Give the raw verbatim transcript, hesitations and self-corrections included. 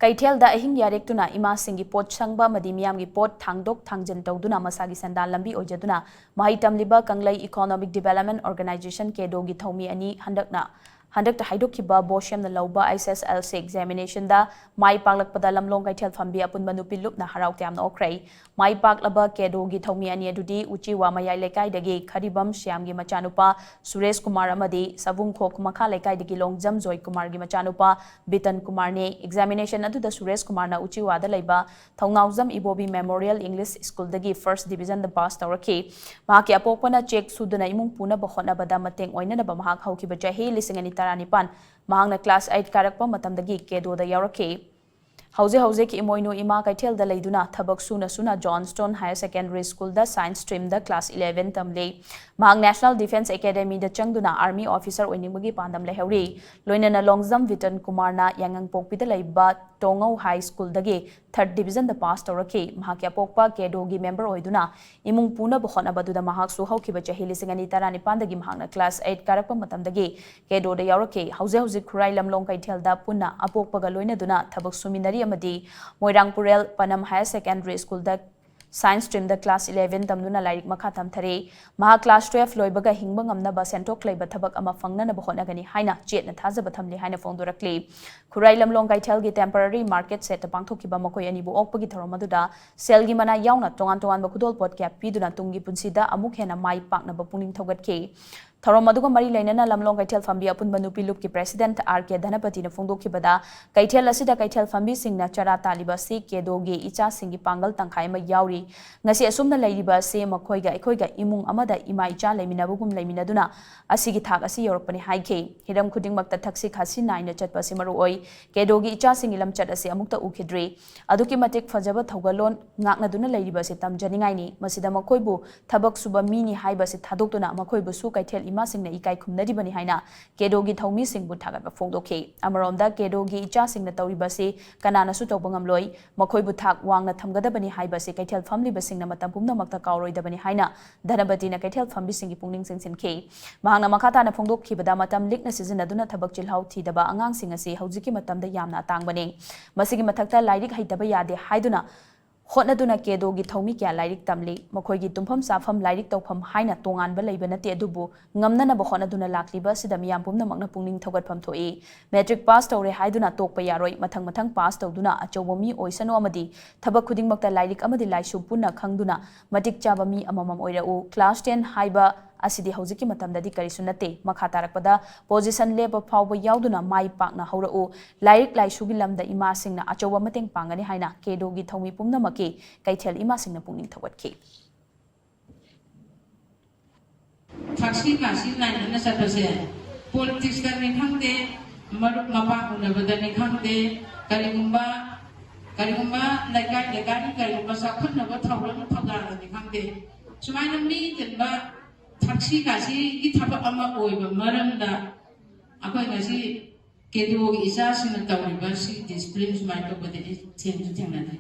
ꯀꯩꯊꯦꯜꯗ ꯑꯍꯤꯡ ꯌꯥꯔꯦꯛꯇꯨꯅ ꯏꯃꯥꯁꯤꯡꯒꯤ ꯄꯣꯠ ꯁꯪꯕ ꯑꯃꯗꯤ ꯃꯤꯌꯥꯝꯒꯤ ꯄꯣꯠ ꯊꯥꯡꯗꯣꯛ ꯊꯥꯡꯖꯤꯟ ꯇꯧꯗꯨꯅ ꯃꯁꯥꯒꯤ ꯁꯦꯟꯗꯥꯟ ꯂꯝꯕꯤ ꯑꯣꯏꯖꯗꯨꯅ ꯃꯍꯩ ꯇꯝꯂꯤꯕ ꯀꯪꯂꯩ Economic Development Organization, ꯀꯦꯗꯣꯒꯤ ꯊꯧꯃꯤ ꯑꯅꯤ ꯍꯟꯗꯛꯅ ꯍꯟꯗꯛꯇ ꯍꯥꯏꯗꯣꯛꯈꯤꯕ ꯕꯣꯁꯦꯝꯅ ꯂꯧꯕ H S L C examination ꯗ ꯃꯥꯏ ꯄꯥꯛꯂꯛꯄꯗ ꯂꯝꯂꯣꯡ ꯀꯩꯊꯦꯜ ꯐꯝꯕꯤ ꯑꯄꯨꯟꯕ ꯅꯨꯄꯤ ꯂꯨꯞꯅ ꯍꯔꯥꯎ ꯇꯌꯥꯝꯅ ꯑꯣꯛꯈ꯭ꯔꯦ꯫ ꯃꯥꯏ ꯄꯥꯛꯂꯕ ꯀꯦꯗꯣꯒꯤ ꯊꯧꯃꯤ ꯑꯅꯤ ꯑꯗꯨꯗꯤ ꯎꯆꯤꯋꯥ ꯃꯌꯥꯏ ꯂꯩꯀꯥꯏꯗꯒꯤ ꯈꯔꯤꯕꯝ ꯁ꯭ꯌꯥꯝꯒꯤ ꯃꯆꯥꯅꯨꯄꯥ ꯁꯨꯔꯦꯁ ꯀꯨꯃꯥꯔ ꯑꯃꯗꯤ ꯁꯕꯨꯡꯈꯣꯛ ꯃꯈꯥ ꯂꯩꯀꯥꯏꯗꯒꯤ ꯂꯣꯡꯖꯝ ꯖꯣꯏ ꯀꯨꯃꯥꯔꯒꯤ ꯃꯆꯥꯅꯨꯄꯥ ꯕꯤꯇꯟ ꯀꯨꯃꯥꯔꯅꯤ꯫ Examination ꯑꯗꯨꯗ ꯁꯨꯔꯦꯁ ꯀꯨꯃꯥꯔꯅ ꯎꯆꯤꯋꯥꯗ ꯂꯩꯕ ꯊꯧꯅꯥꯎꯖꯝ ꯏꯕꯣꯕꯤ Memorial English School ꯗꯒꯤ first division ꯗ pass ꯇꯧꯔꯛꯈꯤ꯫ ꯃꯍꯥꯛꯀꯤ ꯑꯄꯣꯛꯄꯅ ꯆꯦꯛ ꯁꯨꯗꯨꯅ ꯏꯃꯨꯡ ꯄꯨꯅꯕ ꯍꯣꯠꯅꯕꯗ ꯃꯇꯦꯡ ꯑꯣꯏꯅꯅꯕ ꯃꯍꯥꯛ ꯍꯧꯈꯤꯕ ꯆꯍꯤ ꯂꯤꯁꯤꯡ ꯑꯅꯤ ꯇꯔꯥꯅꯤꯄꯥꯟ ꯃꯍꯥꯛꯅ class eight ꯀꯥꯔꯛꯄ ꯃꯇꯝꯗꯒꯤ ꯀꯦꯗꯣꯗ ꯌꯥꯎꯔꯛꯈꯤ꯫ ꯍꯧꯖꯤꯛ ꯍꯧꯖꯤꯛ ꯏꯃꯣꯏꯅꯨ ꯏꯃꯥ ꯀꯩꯊꯦꯜꯗ ꯂꯩꯗꯨꯅ ꯊꯕꯛ ꯁꯨꯅ ꯁꯨꯅ Johnstone Higher Secondary School ꯗ science stream ꯗ class eleven ꯇꯝꯂꯤ꯫ ꯃꯍꯥꯛ National Defence Academy ꯗ ꯆꯪꯗꯨꯅ army officer ꯑꯣꯏꯅꯤꯡꯕꯒꯤ ꯄꯥꯟꯗꯝ ꯂꯩꯍꯧꯔꯤ꯫ ꯂꯣꯏꯅꯅ ꯂꯣꯡꯖꯝ ꯕꯤꯇꯟ ꯀꯨꯃꯥꯔꯅ ꯌꯥꯉꯪꯄꯣꯛꯄꯤꯗ ꯂꯩꯕ ꯇꯣꯉꯧ High School ꯗꯒꯤ third division ꯗ pass ꯇꯧꯔꯛꯈꯤ꯫ ꯃꯍꯥꯛꯀꯤ ꯑꯄꯣꯛꯄ ꯀꯦꯗꯣꯒꯤ member ꯑꯣꯏꯗꯨꯅ ꯏꯃꯨꯡ ꯄꯨꯅꯕ ꯍꯣꯠꯅꯕꯗꯨꯗ ꯃꯍꯥꯛꯁꯨ ꯍꯧꯈꯤꯕ ꯆꯍꯤ ꯂꯤꯁꯤꯡ ꯑꯅꯤ ꯇꯔꯥꯅꯤꯄꯥꯟꯗꯒꯤ ꯃꯍꯥꯛꯅ class eight ꯀꯥꯔꯛꯄ ꯃꯇꯝꯗꯒꯤ ꯀꯦꯗꯣꯗ ꯌꯥꯎꯔꯛꯈꯤ꯫ ꯍꯧꯖꯤꯛ ꯍꯧꯖꯤꯛ ꯈꯨꯔꯥꯏ ꯂꯝꯂꯣꯡ ꯀꯩꯊꯦꯜꯗ ꯄꯨꯟꯅ ꯑꯄꯣꯛꯄꯒ ꯂꯣꯏꯅꯗꯨꯅ ꯊꯕꯛ ꯁꯨꯃꯤꯟꯅꯔꯤ ꯑꯃꯗꯤ ꯃꯣꯏꯔꯥꯡ ꯄꯨꯔꯦꯜ ꯄꯅꯝ Higher Secondary School ꯗ science stream ꯗ class eleven ꯇꯝꯗꯨꯅ ꯂꯥꯏꯔꯤꯛ ꯃꯈꯥ ꯇꯝꯊꯔꯤ꯫ ꯃꯍꯥꯛ class twelve ꯂꯣꯏꯕꯒ ꯍꯤꯡꯕ ꯉꯝꯅꯕ ꯁꯦꯟꯊꯣꯛ ꯂꯩꯕ ꯊꯕꯛ ꯑꯃ ꯐꯪꯅꯅꯕ ꯍꯣꯠꯅꯒꯅꯤ ꯍꯥꯏꯅ ꯆꯦꯠꯅ ꯊꯥꯖꯕ ꯊꯝꯂꯤ ꯍꯥꯏꯅ ꯐꯣꯡꯗꯣꯔꯛꯂꯤ꯫ ꯈꯨꯔꯥꯏ ꯂꯝꯂꯣꯡ ꯀꯩꯊꯦꯜꯒꯤ temporary market shed ꯇ ꯄꯥꯡꯊꯣꯛꯈꯤꯕ ꯃꯈꯣꯏ ꯑꯅꯤꯕꯨ ꯑꯣꯛꯄꯒꯤ ꯊꯧꯔꯝ ꯑꯗꯨꯗ ꯁꯦꯜꯒꯤ ꯃꯅꯥ ꯌꯥꯎꯅ ꯇꯣꯉꯥꯟ ꯇꯣꯉꯥꯟꯕ ꯈꯨꯗꯣꯜꯄꯣꯠ ꯀꯌꯥ ꯄꯤꯗꯨꯅ ꯇꯨꯡꯒꯤ ꯄꯨꯟꯁꯤꯗ ꯑꯃꯨꯛ ꯍꯦꯟꯅ ꯃꯥꯏ ꯄꯥꯛꯅꯕ ꯄꯨꯛꯅꯤꯡ ꯊꯧꯒꯠꯈꯤ꯫ ꯊꯧꯔꯝ ꯑꯗꯨꯒ ꯃꯔꯤ ꯂꯩꯅꯅ ꯂꯝꯂꯣꯡ ꯀꯩꯊꯦꯜ ꯐꯝꯕꯤ ꯑꯄꯨꯟꯕ ꯅꯨꯄꯤ ꯂꯨꯞꯀꯤ president R K ꯙꯅꯄꯇꯤꯅ ꯐꯣꯡꯗꯣꯛꯈꯤꯕꯗ, ꯀꯩꯊꯦꯜ ꯑꯁꯤꯗ ꯀꯩꯊꯦꯜ ꯐꯝꯕꯤꯁꯤꯡꯅ ꯆꯔꯥ ꯇꯥꯜꯂꯤꯕ ꯑꯁꯤ ꯀꯦꯗꯣꯒꯤ ꯏꯆꯥꯁꯤꯡꯒꯤ ꯄꯥꯡꯒꯜ ꯇꯪꯈꯥꯏ ꯑꯃ ꯌꯥꯎꯔꯤ꯫ ꯉꯁꯤ ꯑꯁꯨꯝꯅ ꯂꯩꯔꯤꯕ ꯑꯁꯤ ꯃꯈꯣꯏꯒ ꯑꯩꯈꯣꯏꯒ ꯏꯃꯨꯡ ꯑꯃꯗ ꯏꯃꯥ ꯏꯆꯥ ꯂꯩꯃꯤꯟꯅꯕꯒꯨꯝ ꯂꯩꯃꯤꯟꯅꯗꯨꯅ ꯑꯁꯤꯒꯤ ꯊꯥꯛ ꯑꯁꯤ ꯌꯧꯔꯛꯄꯅꯤ ꯍꯥꯏꯈꯤ꯫ ꯍꯤꯔꯝ ꯈꯨꯗꯤꯡꯃꯛꯇ ꯊꯛꯁꯤ ꯈꯥꯁꯤ ꯅꯥꯏꯅ ꯆꯠꯄ ꯑꯁꯤ ꯃꯔꯨ ꯑꯣꯏ꯫ ꯀꯦꯗꯣꯒꯤ ꯏꯆꯥꯁꯤꯡꯒꯤ ꯂꯝꯆꯠ ꯑꯁꯤ ꯑꯃꯨꯛꯇ ꯎꯈꯤꯗ꯭ꯔꯤ꯫ ꯑꯗꯨꯛꯀꯤ ꯃꯇꯤꯛ ꯐꯖꯕ ꯊꯧꯒꯜꯂꯣꯟ ꯉꯥꯛꯅꯗꯨꯅ ꯂꯩꯔꯤꯕ ꯑꯁꯤ ꯇꯝꯖꯅꯤꯡꯉꯥꯏꯅꯤ꯫ ꯃꯁꯤꯗ ꯃꯈꯣꯏꯕꯨ ꯊꯕꯛ ꯁꯨꯕ ꯃꯤꯅꯤ ꯍꯥꯏꯕ ꯑꯁꯤ ꯊꯥꯗꯣꯛꯇꯨꯅ ꯃꯈꯣꯏꯕꯨꯁꯨ ꯀꯩꯊꯦꯜ ꯏꯃꯥꯁꯤꯡꯅ ꯏꯀꯥꯏ ꯈꯨꯝꯅꯔꯤꯕꯅꯤ ꯍꯥꯏꯅ ꯀꯦꯗꯣꯒꯤ ꯊꯧꯃꯤꯁꯤꯡꯕꯨ ꯊꯥꯒꯠꯄ ꯐꯣꯡꯗꯣꯛꯈꯤ꯫ ꯑꯃꯔꯣꯝꯗ ꯀꯦꯗꯣꯒꯤ ꯏꯆꯥꯁꯤꯡꯅ ꯇꯧꯔꯤꯕꯁꯤ ꯀꯅꯥꯅꯁꯨ ꯇꯧꯕ ꯉꯝꯂꯣꯏ, ꯃꯈꯣꯏꯕꯨ ꯊꯥꯛ ꯋꯥꯡꯅ ꯊꯝꯒꯗꯕꯅꯤ ꯍꯥꯏꯕꯁꯤ ꯀꯩꯊꯦꯜ ꯐꯝꯂꯤꯕꯁꯤꯡꯅ ꯃꯇꯝ ꯄꯨꯝꯅꯃꯛꯇ ꯀꯥꯎꯔꯣꯏꯗꯕꯅꯤ ꯍꯥꯏꯅ ꯙꯅꯄꯇꯤꯅ ꯀꯩꯊꯦꯜ ꯐꯝꯕꯤꯁꯤꯡꯒꯤ ꯄꯨꯛꯅꯤꯡ ꯆꯤꯡꯁꯤꯟꯈꯤ꯫ ꯃꯍꯥꯛꯅ ꯃꯈꯥ ꯇꯥꯅ ꯐꯣꯡꯗꯣꯛꯈꯤꯕꯗ, ꯃꯇꯝ ꯂꯤꯛꯅ ꯁꯤꯖꯤꯟꯅꯗꯨꯅ ꯊꯕꯛ ꯆꯤꯜꯍꯥꯎ ꯊꯤꯗꯕ ꯑꯉꯥꯡꯁꯤꯡ ꯑꯁꯤ ꯍꯧꯖꯤꯛꯀꯤ ꯃꯇꯝꯗ ꯌꯥꯝꯅ ꯑꯇꯥꯡꯕꯅꯤ꯫ ꯃꯁꯤꯒꯤ ꯃꯊꯛꯇ ꯂꯥꯏꯔꯤꯛ ꯍꯩꯇꯕ ꯌꯥꯗꯦ ꯍꯥꯏꯗꯨꯅ ꯍꯣꯠꯅꯗꯨꯅ ꯀꯦꯗꯣꯒꯤ ꯊꯧꯃꯤ ꯀꯌꯥ ꯂꯥꯏꯔꯤꯛ ꯇꯝꯂꯤ꯫ ꯃꯈꯣꯏꯒꯤ ꯇꯨꯝꯐꯝ ꯆꯥꯐꯝ, ꯂꯥꯏꯔꯤꯛ ꯇꯧꯐꯝ ꯍꯥꯏꯅ ꯇꯣꯉꯥꯟꯕ ꯂꯩꯕ ꯅꯠꯇꯦ, ꯑꯗꯨꯕꯨ ꯉꯝꯅꯅꯕ ꯍꯣꯠꯅꯗꯨꯅ ꯂꯥꯛꯂꯤꯕ ꯑꯁꯤꯗ ꯃꯤꯌꯥꯝ ꯄꯨꯝꯅꯃꯛꯅ ꯄꯨꯛꯅꯤꯡ ꯊꯧꯒꯠꯐꯝ ꯊꯣꯛꯏ꯫ ꯃꯦꯇ꯭ꯔꯤꯛ ꯄꯥꯁ ꯇꯧꯔꯦ ꯍꯥꯏꯗꯨꯅ ꯇꯣꯛꯄ ꯌꯥꯔꯣꯏ꯫ ꯃꯊꯪ ꯃꯊꯪ ꯄꯥꯁ ꯇꯧꯗꯨꯅ ꯑꯆꯧꯕ ꯃꯤ ꯑꯣꯏꯁꯅꯨ ꯑꯃꯗꯤ ꯊꯕꯛ ꯈꯨꯗꯤꯡꯃꯛꯇ ꯂꯥꯏꯔꯤꯛ ꯑꯃꯗꯤ ꯂꯥꯏꯁꯨ ꯄꯨꯟꯅ ꯈꯪꯗꯨꯅ ꯃꯇꯤꯛ ꯆꯥꯕ ꯃꯤ ꯑꯃꯃꯝ ꯑꯣꯏꯔꯛꯎ꯫ ꯀ꯭ꯂꯥꯁ ꯇꯦꯟ ꯍꯥꯏꯕ ꯑꯁꯤꯗꯤ ꯍꯧꯖꯤꯛꯀꯤ ꯃꯇꯝꯗꯗꯤ ꯀꯔꯤꯁꯨ ꯅꯠꯇꯦ꯫ ꯃꯈꯥ ꯇꯥꯔꯛꯄꯗ ꯄꯣꯖꯤꯁꯟ ꯂꯦꯞꯄ ꯐꯥꯎꯕ ꯌꯥꯎꯗꯨꯅ ꯃꯥꯏ ꯄꯥꯛꯅ ꯍꯧꯔꯛꯎ꯫ ꯂꯥꯏꯔꯤꯛ ꯂꯥꯏꯁꯨꯒꯤ ꯂꯝꯗ ꯏꯃꯥꯁꯤꯡꯅ ꯑꯆꯧꯕ ꯃꯇꯦꯡ ꯄꯥꯡꯒꯅꯤ ꯍꯥꯏꯅ ꯀꯦꯗꯣꯒꯤ ꯊꯧꯃꯤ ꯄꯨꯝꯅꯃꯛꯀꯤ ꯀꯩꯊꯦꯜ ꯏꯃꯥꯁꯤꯡꯅ ꯄꯨꯛꯅꯤꯡ ꯊꯧꯒꯠꯈꯤ꯫ ꯊꯛꯁꯤ ꯈꯥꯁꯤ ꯅꯥꯏꯗꯅ ꯆꯠꯄꯁꯦ ꯄꯣꯂꯤꯇꯤꯛꯁꯇꯅꯤ ꯈꯪꯗꯦ, ꯃꯔꯨꯞ ꯃꯄꯥꯡ ꯎꯅꯕꯗꯅꯤ ꯈꯪꯗꯦ, ꯀꯔꯤꯒꯨꯝꯕ ꯀꯔꯤꯒꯨꯝꯕ ꯂꯩꯀꯥꯏ ꯂꯩꯀꯥꯏꯒꯤ ꯀꯔꯤꯒꯨꯝꯕ ꯆꯥꯎꯈꯠꯅꯕ ꯊꯧꯔꯝ ꯊꯧꯗꯥꯡꯗꯅꯤ ꯈꯪꯗꯦ, ꯁꯨꯃꯥꯏꯅ ꯃꯤ ꯇꯤꯟꯕ ꯊꯛꯁꯤ ꯈꯥꯁꯤꯒꯤ ꯊꯕꯛ ꯑꯃ ꯑꯣꯏꯕ ꯃꯔꯝꯗ ꯑꯩꯈꯣꯏ ꯉꯁꯤ ꯀꯦꯗꯣꯒꯤ ꯏꯆꯥꯁꯤꯡꯅ ꯇꯧꯔꯤꯕ ꯁꯤ ꯗꯤꯁꯤꯄ꯭ꯂꯤꯟ ꯁꯨꯃꯥꯏꯅ ꯇꯧꯕꯗꯤ ꯑꯩ ꯊꯦꯡꯁꯨ ꯊꯦꯡꯅꯗꯦ꯫